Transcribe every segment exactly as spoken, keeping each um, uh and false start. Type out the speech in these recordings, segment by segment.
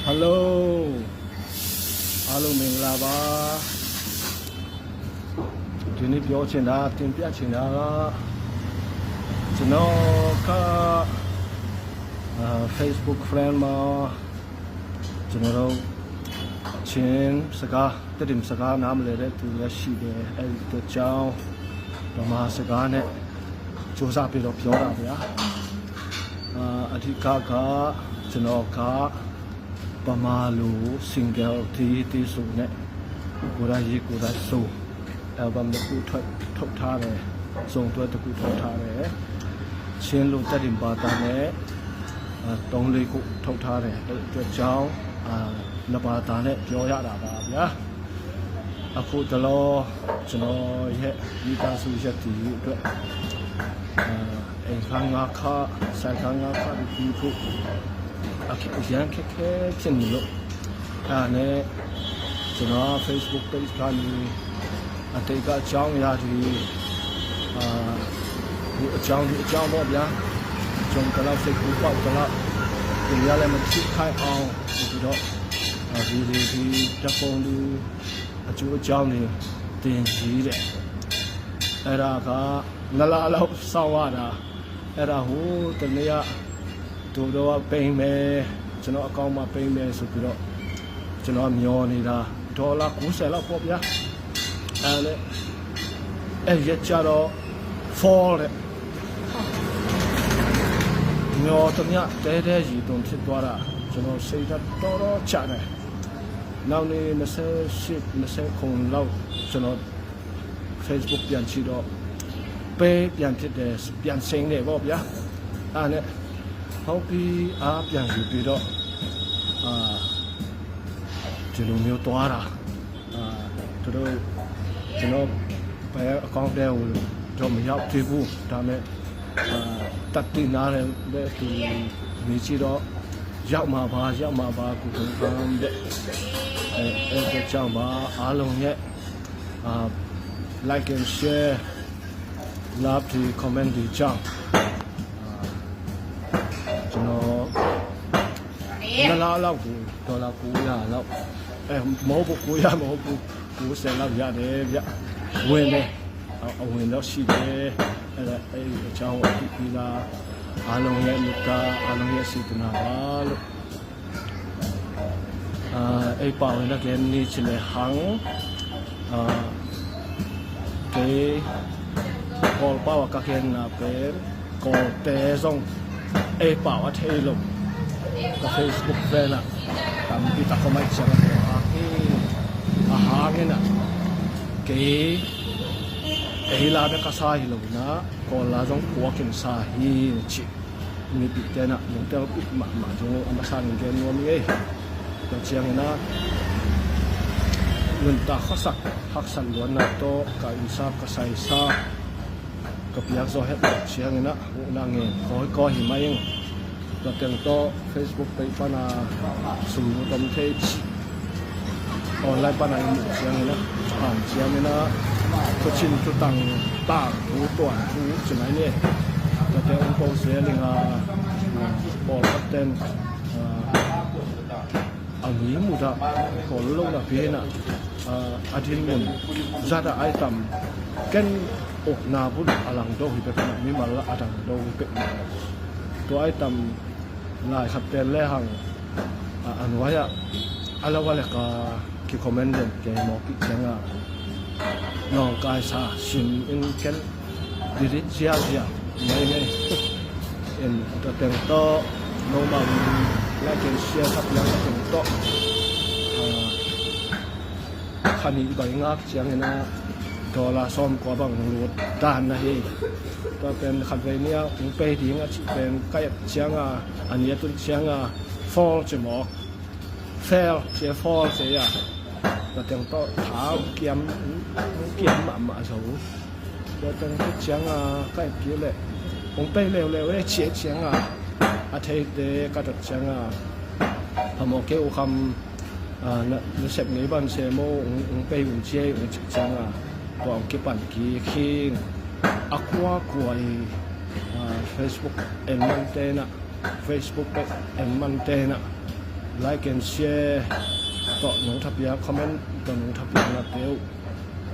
Hello အားလုံးမင်္ဂလာပါ။ ဒီနေ့ပြောချင်တာ တင်ပြချင်တာက ကျွန်တော်ကအာ Facebook friend မှာ ကျွန်တော်တို့ချင်းစကား တဒိမ်စကားနားမလည်တဲ့သူလည်းရှိတယ်။ အဲ့ဒီအတွက်ကြောင့်ဗမာစကားနဲ့စူးစမ်းပြီးတော့ပြောတာဗျာ။ အာအဓိကကကျွန်တော်ကဗမာလို single တီးတီးဆိုနဲ့ကိုယ်တိုင်ရေးကိုယ်တိုင်ဆို album တစ်ခုထွက်ထုတ်ထားတယ်။ စုံတွဲတစ်ခုထုတ်ထားတယ်။ ချင်းလိုတဒိမ်ဘာသာနဲ့အာသုံးလေးခုထုတ်ထားတယ်။ အဲ့အတွက်ကြောင့်အာနှစ်ဘာသာနဲ့ပြောရတာပါဗျာ။ အခုတလောကျွန်တော်ရဲ့မိသားစုရပ်တည်ရေးအတွက်အာအိမ်ခန်းငှားခ၊ ဆိုင်ခန်းငှားခတွေပြီးဖို့အခက်အခဲခက်ခဲဖြစ်နေလို့အဲ့ဒါနဲ့ကျွန်တော် Facebook page ကနေအတိတ်ကအကြောင်းအရာတွေအာဒီအကြောင်းဒီအကြောင်းပေါ့ဗျာ။ ကျွန်တော်လည်း Facebook ပေါက်တော့တင်ရလဲမဖြစ်ခိုင်အောင်ဆိုပြီးတော့အာဒီဒီဒီဓာတ်ပုံတွေ အကျိုးအကြောင်းတွေတင်ကြည့်တဲ့အဲ့ဒါကနလလောက်စောင့်ရတာအဲ့ဒါဟိုတနေ့ကတို့တော့ပိန်မယ်ကျွန်တော်အကောင့်မှာပိန်မယ်ဆိုပြီးတော့ကျွန်တော်မျောနေတာဒေါ်လာ90လောက်ပေါ့ဗျာအဲ့လေအဲ့ရက်ကြတော့ fall တဲ့မျောတမျှတဲတဲရီတုံဖြစ်သွားတာကျွန်တော်စိတ်ဓာတ်တော်တော်ချတယ်နောက်နေ့28 29လောက်ကျွန်တော် Facebook ပြန်ကြည့်တော့ပဲပြန်ဖြစ်တယ်ပြန်စိမ်းတယ်ပေါ့ဗျာအဲ့နဲ့ဟုတ်ပြီအားပြန်ယူပြီးတော့အာဒီလိုမျိုးသွားတာအာသူတို့ကျွန်တော်ဘယ်အကောင့်ထဲကိုတော့မရောက်သေးဘူးဒါပေမဲ့အာတတ်သိနားတယ်တဲ့သူမေးကြည့်တော့ရောက်မှာပါရောက်မှာပါကိုယ်ကံတဲ့အဲအဲကြောင့်ပါအားလုံးရဲ့ အာ like and share love ဒီ comment ဒီကြောင့်အာကျွန်တော်နလားလောက်ကိုဒေါ်လာ900လောက်အဲမဟုတ်ဘူး900မဟုတ်ဘူး90လောက်ရတယ်ဗျဝင်တယ်အအဝင်တော့ရှိတယ်အဲ့ဒါအဲ့ဒီအကြောင်းကိုသိပြီးသားအားလုံးရဲ့မေတ္တာအားလုံးရဲ့စေတနာပါလို့ အာအိမ်ပါဝင်တဲ့ကဲနေချင်တဲ့ဟန်အာကဲကောပါဝကကဲနာပဲကောတဲဆောင်အိမ်ပါဝထဲလို့က Facebook ပဲလားတမ်ပိတကမိုက်ချင်တဲ့အာဟင်းအဟင်းနဲ့ကဲအိမ်လာတဲ့ကစားဟီလို့နာကောလာဆောင်ကွာကင်စားဟင်းချစ် Mipite na nungtel pih mahmah zong a masa ning gen nuam hi ei. Tua ciangin a nuntak khuasak haksat luanna tawh ka insap ka saisap ka piak zaw het loh ciangin a huhna ngen kawikawi hi mai ing. Tua teng tawh Facebook page pana sum tom thei cih online pana i muh ciangin a hang ciangin a thucin thutang tang thu tuan thu ci mai ni. Tate ung ko zel ing a pawlkhat ten a mi mudah kawl lo na pi na a din mun zat a ai tam ken ukna bul a lang do hi pek na mimal a dang do hi pek na tua ai tam lai khat pen le hang a nuai ah a lo a lek a kikhomen den kei mawk ih ciang a nawngkai sa sim in ken delete ziazia mai ngei in tua teng tawh nomau in like and share khat piang tua teng tawh khanih bai ngak ciangin a dollar sawmkua bang lut dan na hi. Tua pen khatvei ni a hong pei ding a cih pen ka et ciang a a ni a tun ciang a fall ci mawk fail ci a fall ci a tua teng tawh tha hong kiam hong kiam mahmah zo. Tua teng tawh ciang a ka et kik leh hong pei leuleu e ci a ciang a a theite ka dot ciang a phamawh kei uh kham. Na sep ngei ban se maw hong pei un ci ei hong cih ciang a tua hong kipan kik hi. A kuakua i Facebook en man te na Facebook page en man te na Like and share tawh nong thapiak, comment tawh nong thapiak na teu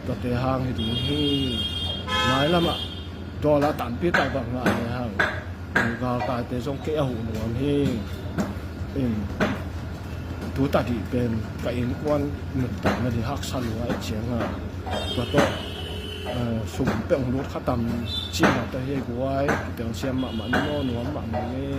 tawh te hang hi ding hi. Nai lamah dollar tampi tak bang ngah le hang, galkaite zong kei a huh nuam hi. In, tu tadih pen ka innkuan nuntakna ding haksa lua e ciang a, tua tawh, eh, sum peuh hong lut kha tam cih mah tawh hi guai, kipelsiam mahmah ni maw, nuam mahmah ni.